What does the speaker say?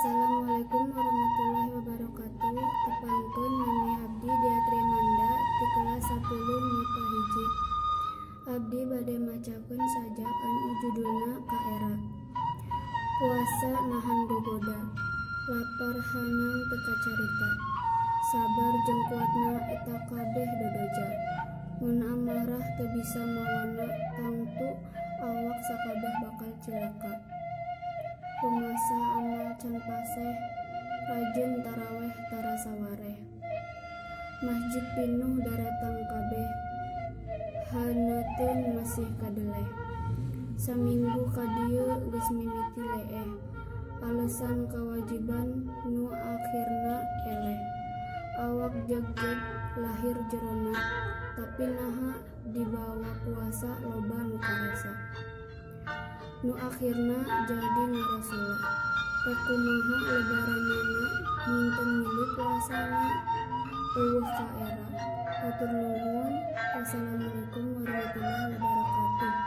Assalamualaikum warahmatullahi wabarakatuh. Tepangkeun, nami abdi Dea Trimanda ti kelas 10 MIPA 1. Abdi bade macakeun sajak anu judulna Kaera. Puasa nahan gogoda, lapar hangang teu kacarita. Sabar jeung kuatna eta kabeh dodoja. Mun amarah teu bisa mawana, tangtu awak sakabeh bakal cilaka. Rumasa amal can paseh, rajin taraweh tarasa wareh. Masjid pinuh daratang kabeh, haneuteun masih kadeleh. Saminggu ka dieu geus mimiti leeh, alesan kawajiban nu akhirna eleh. Awak jegjeg lahir jerona, tapi naha dibawa puasa loba nu karasa. Nu akhirna jadi ngarasula. Rek kumaha lebaranana mun teu milu puasana, euweuh kaera. Hatur nuhun. Wassalamualaikum warahmatullahi wabarakatuh.